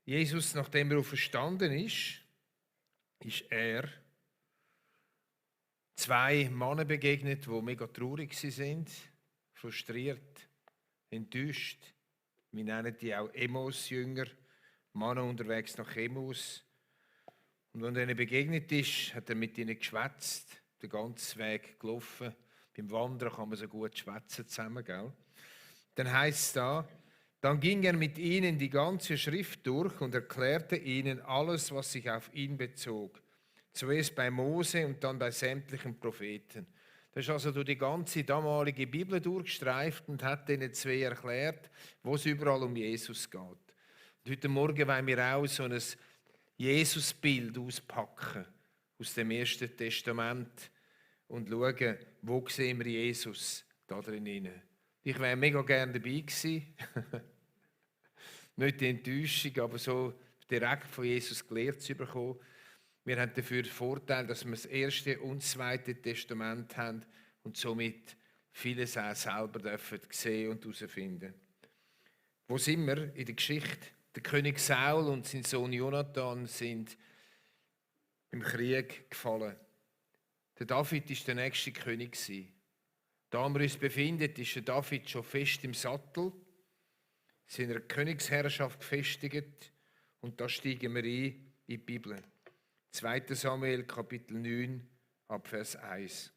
Jesus, nachdem er auferstanden ist er zwei Männern begegnet, die mega traurig sind, frustriert, enttäuscht. Wir nennen die auch Emmaus-Jünger, Männer unterwegs nach Emmaus. Und wenn er ihnen begegnet ist, hat er mit ihnen geschwätzt, den ganzen Weg gelaufen. Beim Wandern kann man so gut schwätzen zusammen, gell? Dann heißt es da, dann ging er mit ihnen die ganze Schrift durch und erklärte ihnen alles, was sich auf ihn bezog. Zuerst bei Mose und dann bei sämtlichen Propheten. Das ist also durch die ganze damalige Bibel durchgestreift und hat ihnen zwei erklärt, wo es überall um Jesus geht. Und heute Morgen wollen wir auch so ein Jesus-Bild auspacken aus dem Ersten Testament und schauen, wo sehen wir Jesus da drin. Ich wäre mega gerne dabei gewesen. Nicht die Enttäuschung, aber so direkt von Jesus gelehrt zu bekommen. Wir haben dafür den Vorteil, dass wir das Erste und das Zweite Testament haben und somit vieles auch selber dürfen sehen und herausfinden. Wo sind wir in der Geschichte? Der König Saul und sein Sohn Jonathan sind im Krieg gefallen. Der David war der nächste König. Da wir uns befinden, ist der David schon fest im Sattel, seiner Königsherrschaft gefestigt und da steigen wir ein in die Bibel. 2. Samuel, Kapitel 9, ab Vers 1.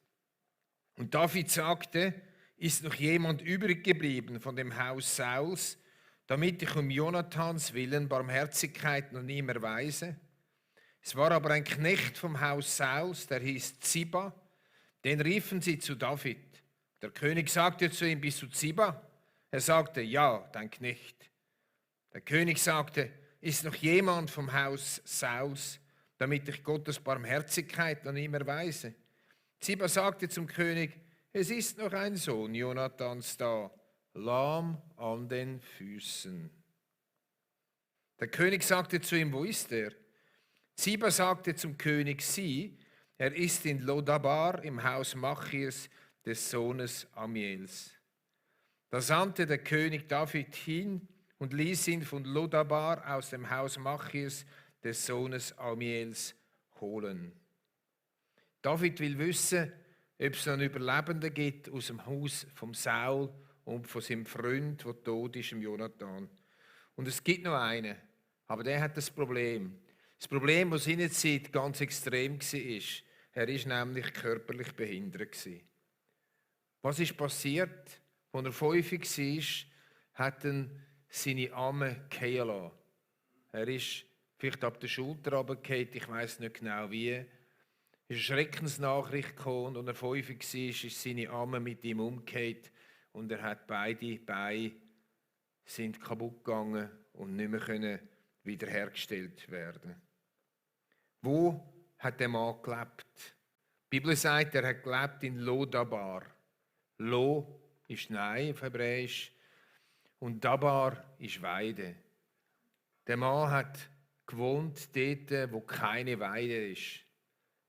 Und David sagte, ist noch jemand übrig geblieben von dem Haus Sauls, damit ich um Jonathans willen Barmherzigkeit noch nie mehr erweise? Es war aber ein Knecht vom Haus Sauls, der hieß Ziba, den riefen sie zu David. Der König sagte zu ihm, bist du Ziba? Er sagte, ja, dein Knecht. Der König sagte, ist noch jemand vom Haus Sauls, damit ich Gottes Barmherzigkeit noch nie mehr erweise? Ziba sagte zum König, es ist noch ein Sohn Jonathans da, lahm an den Füßen. Der König sagte zu ihm, wo ist er? Ziba sagte zum König, sieh, er ist in Lodabar im Haus Machirs des Sohnes Amiels. Da sandte der König David hin und ließ ihn von Lodabar aus dem Haus Machirs des Sohnes Amiels holen. David will wissen, ob es einen Überlebenden gibt aus dem Haus vom Saul und von seinem Freund, der tot ist, dem Jonathan. Und es gibt noch einen, aber der hat das Problem. Das Problem, das seine Zeit ganz extrem war, er war nämlich körperlich behindert. Was ist passiert? Als er 5 war, hat ihn seine Amme fallen lassen. Er ist vielleicht ab der Schulter runtergefallen, ich weiss nicht genau wie. Es ist eine Schreckensnachricht gekommen und als er 5 war, ist seine Amme mit ihm umgekehrt und er hat beide Beine sind kaputt gegangen und nicht mehr wiederhergestellt werden. Wo hat der Mann gelebt? Die Bibel sagt, er hat gelebt in Lodabar. Lo ist Nein auf Hebräisch und Dabar ist Weide. Der Mann hat gewohnt dort, wo keine Weide ist.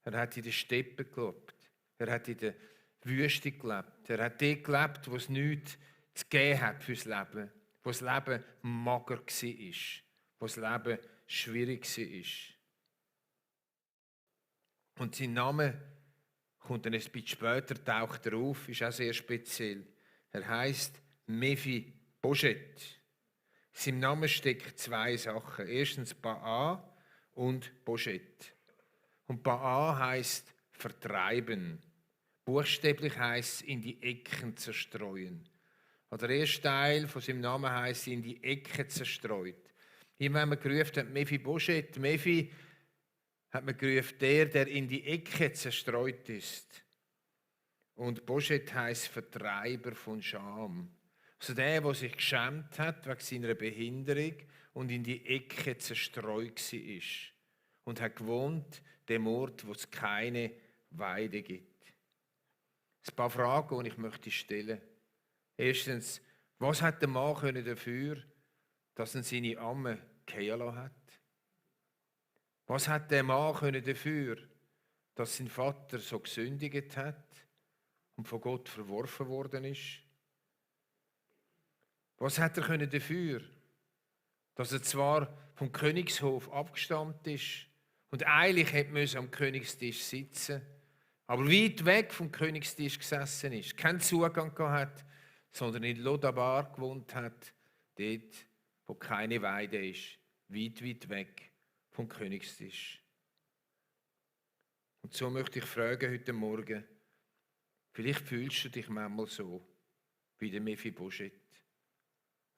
Er hat in der Steppe gelebt. Er hat in der Wüste gelebt. Er hat dort gelebt, wo es nichts zu geben hat fürs Leben. Wo das Leben mager war. Wo das Leben schwierig war. Und sein Name kommt dann ein bisschen später, taucht er auf, ist auch sehr speziell. Er heisst Mephibosheth. In seinem Namen stecken 2 Sachen. Erstens Ba'a und Bosheth. Und Ba'a heisst vertreiben. Buchstäblich heisst es in die Ecken zerstreuen. Also der erste Teil von seinem Namen heisst in die Ecken zerstreut. Hier, wenn man gerufen hat, Mephibosheth, Mephi, hat man gerufen, der in die Ecke zerstreut ist. Und Bosheth heisst Vertreiber von Scham. Also der sich geschämt hat wegen seiner Behinderung und in die Ecke zerstreut war. Und hat gewohnt, dem Ort, wo es keine Weide gibt. Ein paar Fragen, die ich möchte stellen. Erstens, was hat der Mann dafür, dass er seine Amme fallen lassen hat? Was hat der Mann dafür, dass sein Vater so gesündigt hat und von Gott verworfen worden ist? Was hat er dafür, Dass er zwar vom Königshof abgestammt ist und eigentlich hätte am Königstisch sitzen, aber weit weg vom Königstisch gesessen ist, keinen Zugang gehabt hat, sondern in Lodabar gewohnt hat, dort, wo keine Weide ist, weit, weit weg vom Königstisch. Und so möchte ich fragen heute Morgen, vielleicht fühlst du dich manchmal so wie der Mephibosheth.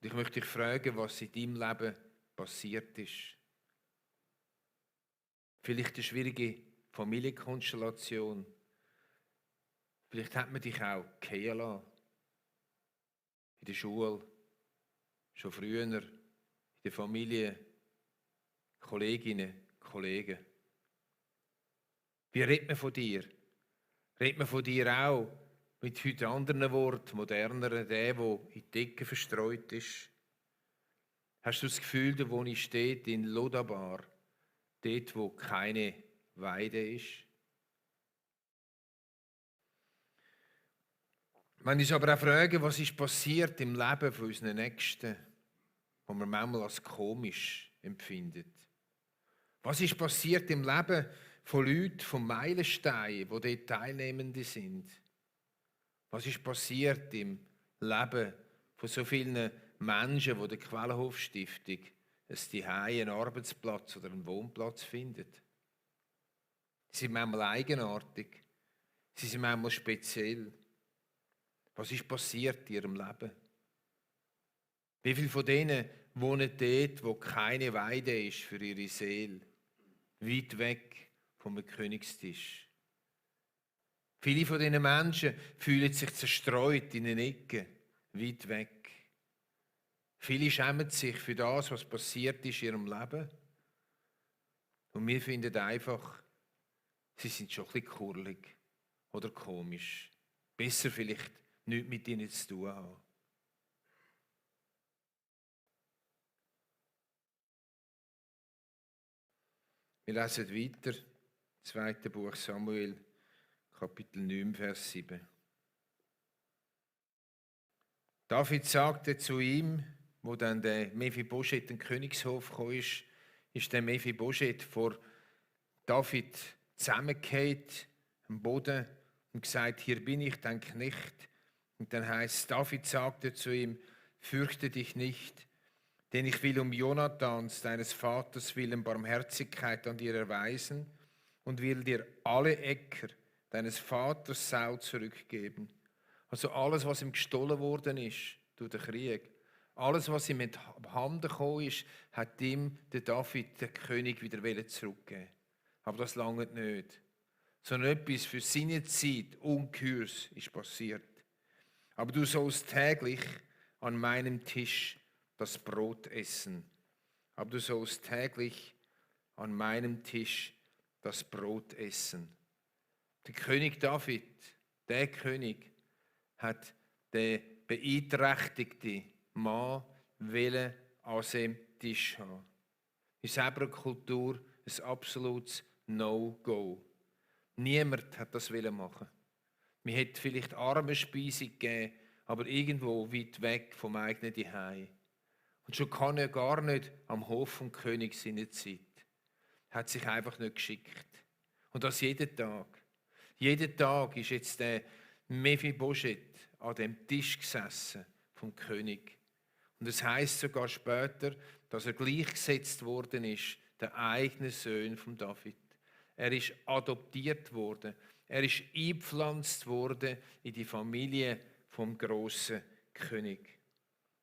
Und ich möchte dich fragen, was in deinem Leben passiert ist. Vielleicht eine schwierige Familienkonstellation. Vielleicht hat man dich auch fallen lassen. In der Schule, schon früher, in der Familie, Kolleginnen, Kollegen. Wie redet man von dir? Redet man von dir auch mit heute anderen Worten, moderneren, der in die Decke verstreut ist? Hast du das Gefühl, da wo ich stehe, in Lodabar, dort wo keine Weide ist? Wenn uns aber auch fragen, was ist passiert im Leben von unseren Nächsten, was man manchmal als komisch empfindet. Was ist passiert im Leben von Leuten, von Meilensteinen, die dort Teilnehmende sind? Was ist passiert im Leben von so vielen Menschen, die der Quellenhof-Stiftung ein Zuhause, einen Arbeitsplatz oder einen Wohnplatz finden? Sie sind manchmal eigenartig, sie sind manchmal speziell. Was ist passiert in ihrem Leben? Wie viele von denen wohnen dort, wo keine Weide ist für ihre Seele, weit weg vom Königstisch? Viele von diesen Menschen fühlen sich zerstreut in den Ecken, weit weg. Viele schämen sich für das, was passiert ist in ihrem Leben. Und wir finden einfach, sie sind schon ein bisschen kurlig oder komisch. Besser vielleicht nichts mit ihnen zu tun haben. Wir lesen weiter, 2. Buch Samuel, Kapitel 9, Vers 7. David sagte zu ihm, wo dann der Mephibosheth in den Königshof kam, ist der Mephibosheth vor David zusammengefallen am Boden und gesagt, hier bin ich, dein Knecht. Und dann heißt, David sagte zu ihm, fürchte dich nicht, denn ich will um Jonathans, deines Vaters willen, Barmherzigkeit an dir erweisen und will dir alle Äcker deines Vaters Saul zurückgeben. Also alles, was ihm gestohlen worden ist durch den Krieg, alles, was ihm abhanden gekommen ist, hat ihm der David, der König, wieder zurückgeben. Aber das lange nicht. Sondern etwas für seine Zeit Ungeheures ist passiert. Aber du sollst täglich an meinem Tisch das Brot essen. Aber du sollst täglich an meinem Tisch das Brot essen. Der König David, der König, hat den beeinträchtigten Mann an seinem Tisch haben. In unserer Kultur ein absolutes No-Go. Niemand hat das machen. Man hätte vielleicht Armenspeisung gegeben, aber irgendwo weit weg vom eigenen Zuhause. Und schon kann er gar nicht am Hof vom König seine Zeit. Hat sich einfach nicht geschickt. Und das jeden Tag. Jeden Tag ist jetzt der Mephibosheth an dem Tisch gesessen vom König. Und es heißt sogar später, dass er gleichgesetzt worden ist, der eigene Sohn von David. Er ist adoptiert worden. Er ist eingepflanzt worden in die Familie vom grossen König.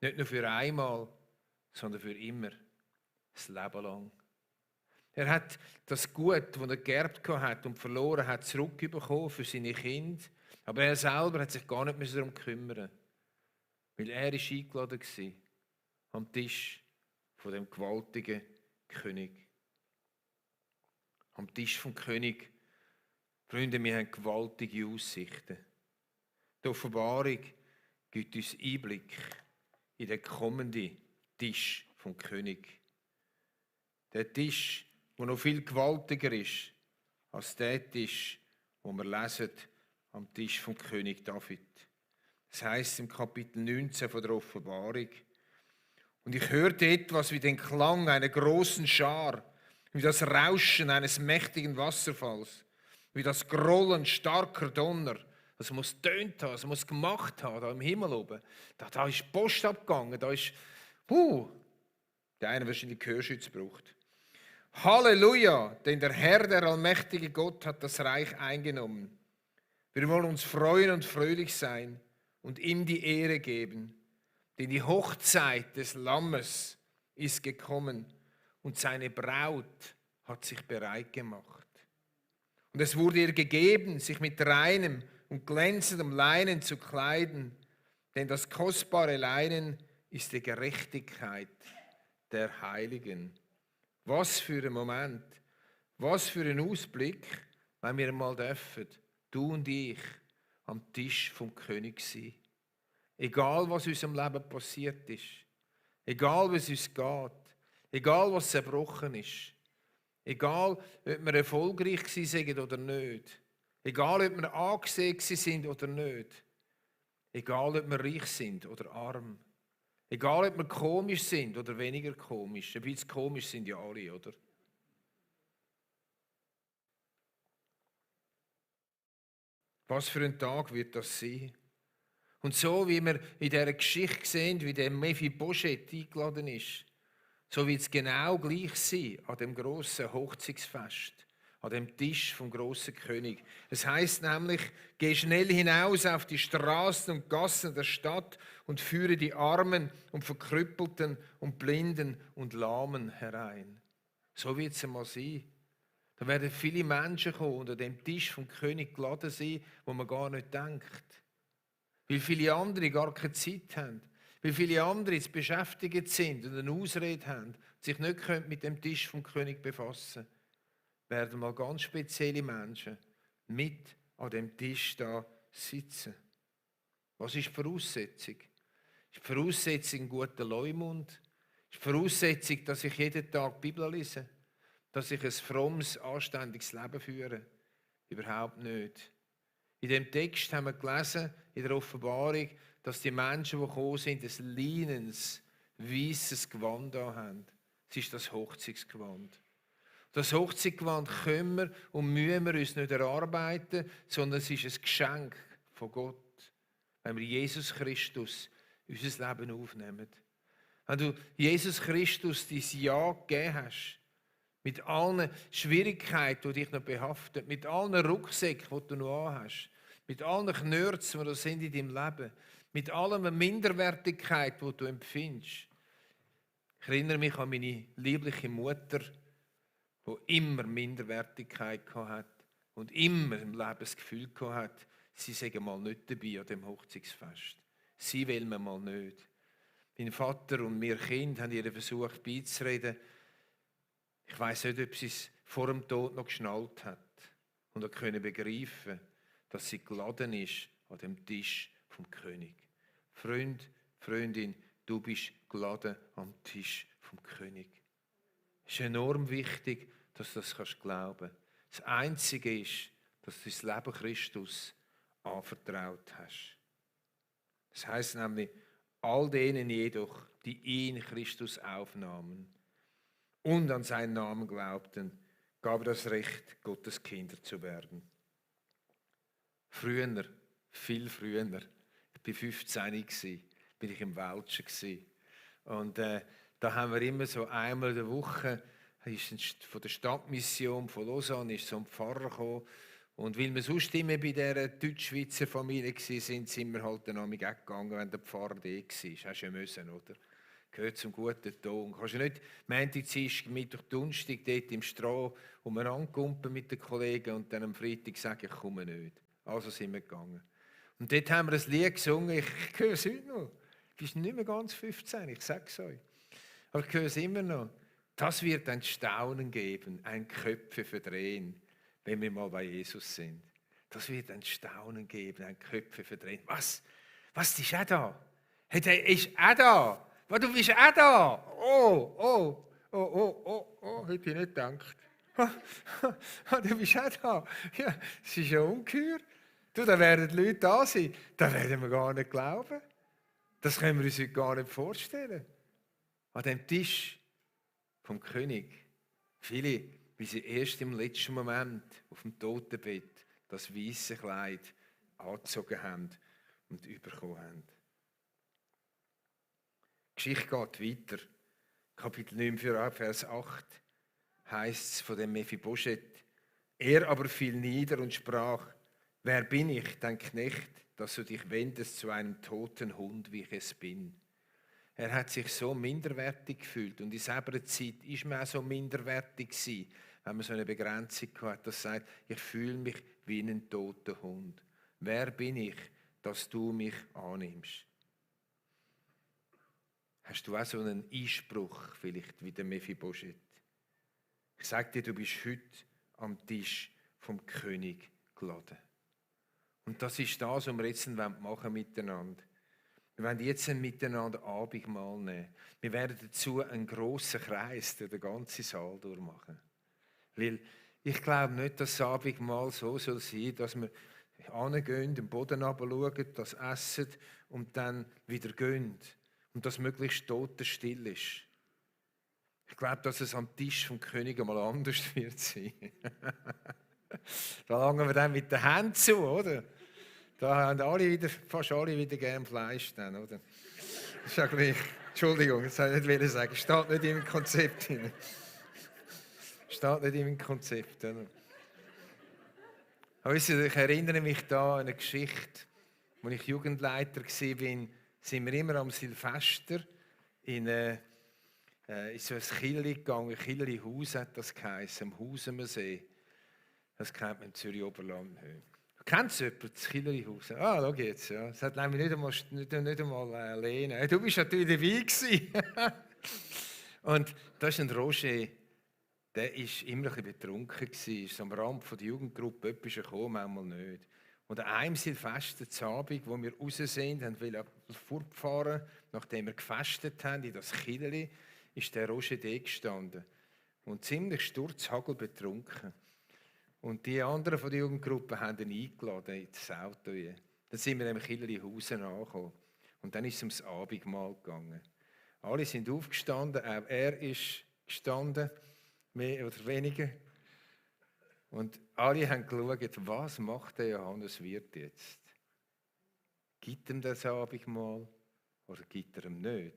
Nicht nur für einmal, sondern für immer. Das Leben lang. Er hat das Gut, das er geerbt hat und verloren hat, zurückbekommen für seine Kinder. Aber er selber hat sich gar nicht darum kümmern, weil er ist eingeladen war am Tisch von dem gewaltigen König. Am Tisch vom König, Freunde, wir haben gewaltige Aussichten. Die Offenbarung gibt uns Einblick in den kommenden Tisch vom König. Der Tisch, der noch viel gewaltiger ist als der Tisch, wo wir lesen am Tisch vom König David. Das heißt im Kapitel 19 von der Offenbarung. Und ich hörte etwas wie den Klang einer großen Schar, wie das Rauschen eines mächtigen Wasserfalls, wie das Grollen starker Donner. Das muss tönt haben, das muss gemacht haben, da im Himmel oben. Da ist die Post abgegangen, da ist, der eine wahrscheinlich Gehörschütz braucht. Halleluja, denn der Herr, der allmächtige Gott, hat das Reich eingenommen. Wir wollen uns freuen und fröhlich sein und ihm die Ehre geben. Denn die Hochzeit des Lammes ist gekommen und seine Braut hat sich bereit gemacht. Und es wurde ihr gegeben, sich mit reinem und glänzendem Leinen zu kleiden, denn das kostbare Leinen ist die Gerechtigkeit der Heiligen. Was für ein Moment, was für ein Ausblick, wenn wir mal dürfen, du und ich, am Tisch vom König sein. Egal, was in unserem Leben passiert ist, egal, wie es uns geht, egal, was zerbrochen ist, egal, ob wir erfolgreich sind oder nicht, egal, ob wir angesehen sind oder nicht, egal, ob wir reich sind oder arm, egal, ob wir komisch sind oder weniger komisch. Ein bisschen komisch sind ja alle, oder? Was für ein Tag wird das sein? Und so wie wir in dieser Geschichte sehen, wie der Mephibosheth eingeladen ist, so wird es genau gleich sein an dem grossen Hochzeitsfest, an dem Tisch vom grossen König. Es heißt nämlich, geh schnell hinaus auf die Straßen und Gassen der Stadt und führe die Armen und Verkrüppelten und Blinden und Lahmen herein. So wird es einmal sein. Da werden viele Menschen kommen und an dem Tisch vom König geladen sein, wo man gar nicht denkt. Weil viele andere gar keine Zeit haben. Weil viele andere jetzt beschäftigt sind und eine Ausrede haben, sich nicht mit dem Tisch vom König befassen können, werden mal ganz spezielle Menschen mit an dem Tisch da sitzen. Was ist die Voraussetzung? Ist die Voraussetzung ein guter Leumund? Ist die Voraussetzung, dass ich jeden Tag die Bibel lese? Dass ich ein frommes, anständiges Leben führe? Überhaupt nicht. In dem Text haben wir gelesen, in der Offenbarung, dass die Menschen, die gekommen sind, ein leinens, weisses Gewand haben. Es ist das Hochzeitsgewand. Das Hochzeitsgewand können wir und müssen wir uns nicht erarbeiten, sondern es ist ein Geschenk von Gott, wenn wir Jesus Christus in unser Leben aufnehmen. Wenn du Jesus Christus dein Ja gegeben hast, mit allen Schwierigkeiten, die dich noch behaften, mit allen Rucksäcken, die du noch hast, mit allen Knörzen, die da sind in deinem Leben, mit aller Minderwertigkeit, die du empfindest. Ich erinnere mich an meine liebliche Mutter, die immer Minderwertigkeit hatte und immer im Leben das Gefühl hatte, sie sei mal nicht dabei an dem Hochzeitsfest. Sie will man mal nicht. Mein Vater und wir Kinder haben ihr versucht beizureden. Ich weiss nicht, ob sie es vor dem Tod noch geschnallt hat und auch können begreifen, dass sie geladen ist an dem Tisch vom König. Freund, Freundin, du bist geladen am Tisch vom König. Es ist enorm wichtig, dass du das glauben kannst. Das Einzige ist, dass du das Leben Christus anvertraut hast. Das heisst nämlich, all denen jedoch, die ihn, Christus, aufnahmen und an seinen Namen glaubten, gab er das Recht, Gottes Kinder zu werden. Früher, viel früher, ich war 15, bin ich im Wäldchen. Und da haben wir immer so einmal in der Woche, von der Stadtmission von Lausanne ist so ein Pfarrer gekommen. Und weil wir sonst immer bei dieser Deutsch-Schweizer Familie waren, sind wir halt dann auch gegangen, wenn der Pfarrer da war. Hast du ja müssen, oder? Gehört zum guten Ton. Kannst du nicht Montag, Dienstag, Mittwoch, Donnerstag dort im Stroh umeinander mit den Kollegen und dann am Freitag sagen, ich komme nicht. Also sind wir gegangen. Und dort haben wir ein Lied gesungen, ich höre es heute noch. Du bist nicht mehr ganz 15, ich sage es euch. Aber ich höre es immer noch. Das wird ein Staunen geben, ein Köpfe verdrehen, wenn wir mal bei Jesus sind. Das wird ein Staunen geben, ein Köpfe verdrehen. Was? Was, die ist auch da? Hey, der ist auch da. Du bist auch da. Oh, hätte ich nicht gedacht. Du bist auch da. Ja, das ist ja ungeheuer. Du, da werden die Leute da sein. Da werden wir gar nicht glauben. Das können wir uns heute gar nicht vorstellen. an dem Tisch vom König, viele, wie sie erst im letzten Moment auf dem Totenbett das weiße Kleid angezogen haben und bekommen haben. Die Geschichte geht weiter. Kapitel 9, Vers 8 heißt es von dem Mephibosheth: Er aber fiel nieder und sprach: Wer bin ich, dein Knecht, dass du dich wendest zu einem toten Hund, wie ich es bin? Er hat sich so minderwertig gefühlt. Und in selber Zeit ist man auch so minderwertig gewesen, wenn man so eine Begrenzung hat, das sagt, ich fühle mich wie ein toter Hund. Wer bin ich, dass du mich annimmst? Hast du auch so einen Einspruch vielleicht wie der Mephibosheth? Ich sage dir, du bist heute am Tisch vom König geladen. Und das ist das, was wir jetzt machen miteinander. Wir werden jetzt miteinander Abendmahl nehmen. Wir werden dazu einen grossen Kreis durch den ganzen Saal durchmachen. Weil ich glaube nicht, dass das Abendmahl so sein soll, dass wir hingehen, den Boden herabschauen, das essen und dann wieder gehen. Und dass möglichst totenstill ist. Ich glaube, dass es am Tisch vom König einmal anders wird sein. Da langen wir dann mit den Händen zu, oder? Da haben fast alle wieder gern Fleisch dann, oder? Das ist ja gleich. Entschuldigung, das wollte ich nicht sagen. Steht nicht im Konzept drin. Steht nicht im Konzept. Oder? Aber ich erinnere mich da an eine Geschichte, als ich Jugendleiter war, sind wir immer am Silvester in so ein Chilli gegangen. Chilli-Haus hat das geheißen, am Hausemersee. Das kennt man in Zürich-Oberland nicht. Kennst du jemanden, das Chilli-Haus? Ah, schau jetzt, ja. Das hat nämlich nicht einmal Lena. Du bist natürlich dabei gewesen. Und das ist ein Roger, der war immer ein bisschen betrunken. Er ist am Rand der Jugendgruppe, etwas gekommen, manchmal nicht. Und an einem Silvesterabend, wo wir raus sind, wollten fortfahren, nachdem wir gefastet haben, in das Chilli, ist der Roger da gestanden. Und ziemlich sturzhagel betrunken. Und die anderen von der Jugendgruppe haben ihn eingeladen ins Auto. Dann sind wir im Chilli-Haus angekommen. Und dann ist es ums Abendmahl gegangen. Alle sind aufgestanden, auch er ist gestanden, mehr oder weniger. Und alle haben geschaut, was macht der Johannes Wirth jetzt? Gibt ihm das Abendmahl oder gibt er ihm nicht?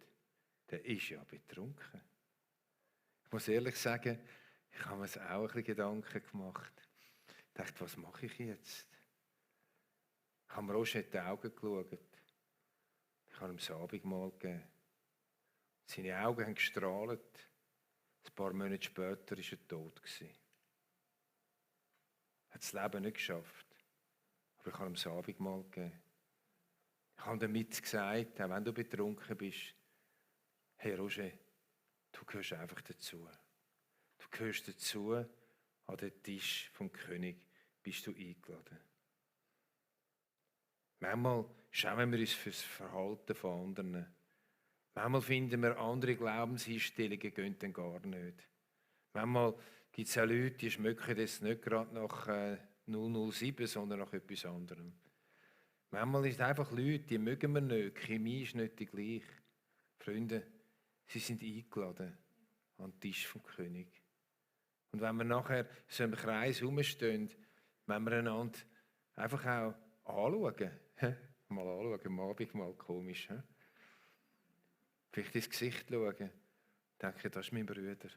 Der ist ja betrunken. Ich muss ehrlich sagen, ich habe mir auch ein bisschen Gedanken gemacht. Ich dachte, was mache ich jetzt? Ich habe mir auch schon in die Augen geschaut. Ich habe ihm das Abendmahl gegeben. Seine Augen haben gestrahlt. Ein paar Monate später war er tot. Er hat das Leben nicht geschafft. Aber ich habe ihm das Abendmahl gegeben. Ich habe damit gesagt, auch wenn du betrunken bist, hey Roger, du gehörst einfach dazu. Du gehörst dazu, an den Tisch vom König bist du eingeladen. Manchmal schämen wir uns für das Verhalten von anderen. Manchmal finden wir, andere Glaubenseinstellungen gehen dann gar nicht. Manchmal gibt es auch Leute, die schmecken jetzt nicht gerade nach 007, sondern nach etwas anderem. Manchmal ist es einfach Leute, die mögen wir nicht. Die Chemie ist nicht die gleiche. Freunde, sie sind eingeladen an den Tisch vom König. Und wenn wir nachher so im Kreis herumstehen, wenn wir einander einfach auch anschauen, mal anschauen, am Abend mal komisch, vielleicht ins Gesicht schauen, denke, das ist mein Bruder,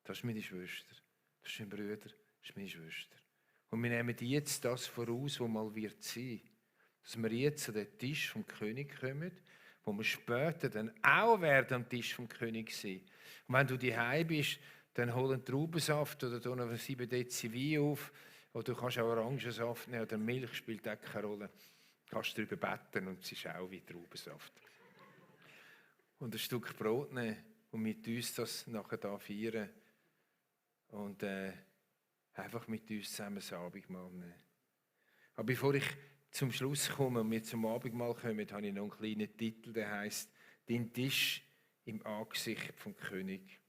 das ist meine Schwester, das ist mein Bruder, das ist meine Schwester. Und wir nehmen jetzt das voraus, was mal wird sein, dass wir jetzt an den Tisch vom König kommen, wo wir später dann auch werden am Tisch vom König sein. Und wenn du daheim bist, dann hol einen Traubensaft oder tun einen 7 Dezi Wein auf. Oder du kannst auch Orangensaft nehmen oder Milch, spielt auch keine Rolle. Du kannst darüber beten und es ist auch wie Traubensaft. Und ein Stück Brot nehmen und mit uns das nachher da feiern. Und einfach mit uns zusammen das Abendmahl nehmen. Aber bevor ich zum Schluss komme und wir zum Abendmahl kommen, habe ich noch einen kleinen Titel, der heisst «Dein Tisch im Angesicht vom König».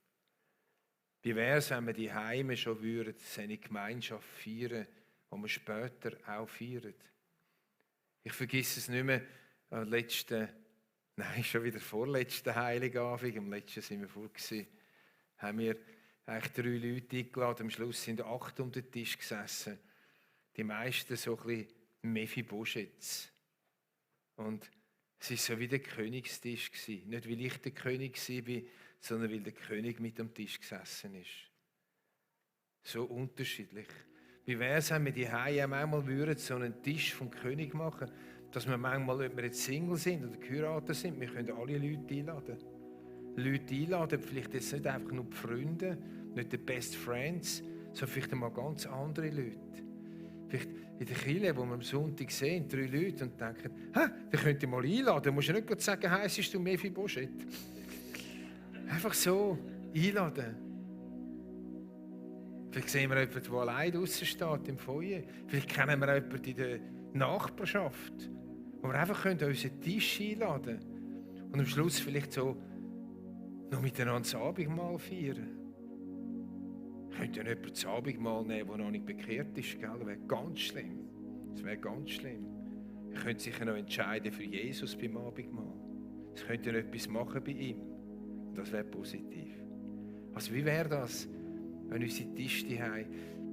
Wie wäre es, wenn wir die Heime schon würden, seine Gemeinschaft feiern, die wir später auch feiern? Ich vergesse es nicht mehr, am letzten Nein, schon wieder vorletzten Heiligabend, am letzten sind wir voll gewesen, haben wir eigentlich 3 Leute eingeladen, am Schluss sind 8 um den Tisch gesessen. Die meisten so ein bisschen Mephibosheths. Und es war so wie der Königstisch gewesen. Nicht weil ich der König war, sondern weil der König mit am Tisch gesessen ist. So unterschiedlich. Wie wäre es, wenn wir die Hause manchmal so einen Tisch vom König machen, dass wir manchmal, ob wir jetzt Single sind oder geheiratet sind, wir können alle Leute einladen. Leute einladen, vielleicht jetzt nicht einfach nur die Freunde, nicht die Best Friends, sondern vielleicht einmal ganz andere Leute. Vielleicht in der Kirche, wo wir am Sonntag sehen, 3 Leute und denken, den könnt ihr mal einladen. Du musst ja nicht sagen, heissest du Mephibosheth. Einfach so einladen. Vielleicht sehen wir jemanden, der allein draussen steht im Feuer. Vielleicht kennen wir jemanden in der Nachbarschaft, wo wir einfach an unseren Tisch einladen können. Und am Schluss vielleicht so noch miteinander das Abendmahl feiern. Könnte ja jemand das Abendmahl nehmen, der noch nicht bekehrt ist, gell? Das wäre ganz schlimm. Das wäre ganz schlimm. Er könnte sich ja noch entscheiden für Jesus beim Abendmahl. Es könnte ja etwas machen bei ihm. Und das wäre positiv. Also wie wäre das, wenn unsere Tische haben?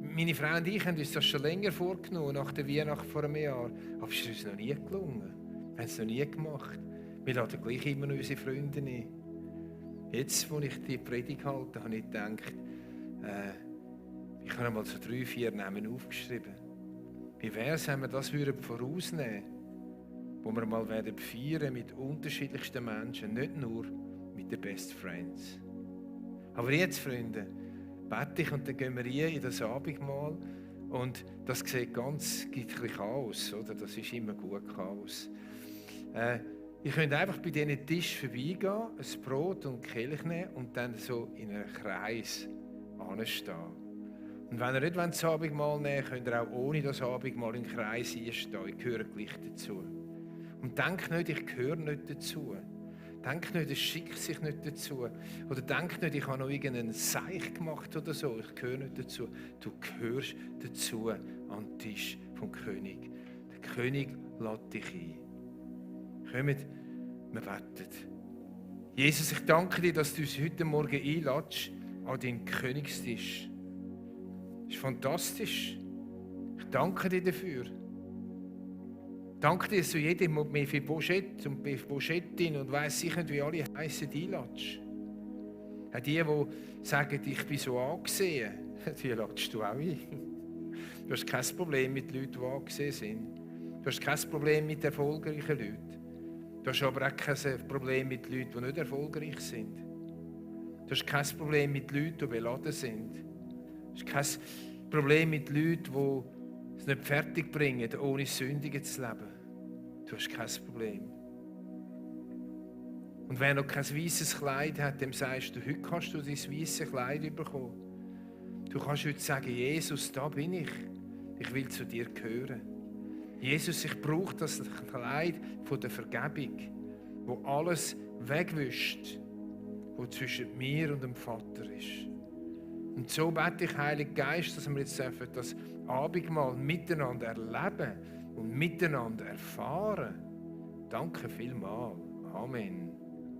Meine Frau und ich haben uns das schon länger vorgenommen, nach der Weihnacht vor einem Jahr. Aber es ist uns noch nie gelungen. Wir haben es noch nie gemacht. Wir laden gleich immer noch unsere Freunde ein. Jetzt, als ich die Predigt halte, habe ich gedacht, ich habe einmal so 3, 4 Namen aufgeschrieben. Wie wäre es, wenn wir das vorausnehmen würden, wo wir mal feiern werden mit unterschiedlichsten Menschen, nicht nur mit den Best Friends. Aber jetzt, Freunde, bete ich und dann gehen wir rein in das Abendmahl und das sieht ganz, gibt ein bisschen Chaos, oder? Das ist immer gut, Chaos. Ihr könnt einfach bei diesen Tisch vorbeigehen, ein Brot und Kelch nehmen und dann so in einem Kreis anstehen. Und wenn ihr nicht das Abendmahl nehmen wollt, könnt ihr auch ohne das Abendmahl im Kreis einstehen. Ich gehöre gleich dazu. Und denkt nicht, ich gehöre nicht dazu. Denkt nicht, es schickt sich nicht dazu. Oder denkt nicht, ich habe noch irgendeinen Seich gemacht oder so. Ich gehöre nicht dazu. Du gehörst dazu an den Tisch vom König. Der König lädt dich ein. Kommt, wir beten. Jesus, ich danke dir, dass du uns heute Morgen einlädst an deinen Königstisch. Das ist fantastisch. Ich danke dir dafür. Danke dir, dass du jedem Mephibosheth und Mephiboshethtin und weiss sicher, wie alle heissen, einlädst. Auch die sagen, ich bin so angesehen, die lädst du auch ein. Du hast kein Problem mit Leuten, die angesehen sind. Du hast kein Problem mit erfolgreichen Leuten. Du hast aber auch kein Problem mit Leuten, die nicht erfolgreich sind. Du hast kein Problem mit Leuten, die beladen sind. Du hast kein Problem mit Leuten, die es nicht fertig bringen, ohne Sündigen zu leben. Du hast kein Problem. Und wer noch kein weißes Kleid hat, dem sagst du, heute kannst du dein weißes Kleid bekommen. Du kannst heute sagen, Jesus, da bin ich. Ich will zu dir gehören. Jesus, ich brauche das Kleid von der Vergebung, wo alles wegwischt, wo zwischen mir und dem Vater ist. Und so bete ich, Heiliger Geist, dass wir jetzt das Abendmahl miteinander erleben und miteinander erfahren. Danke vielmals. Amen.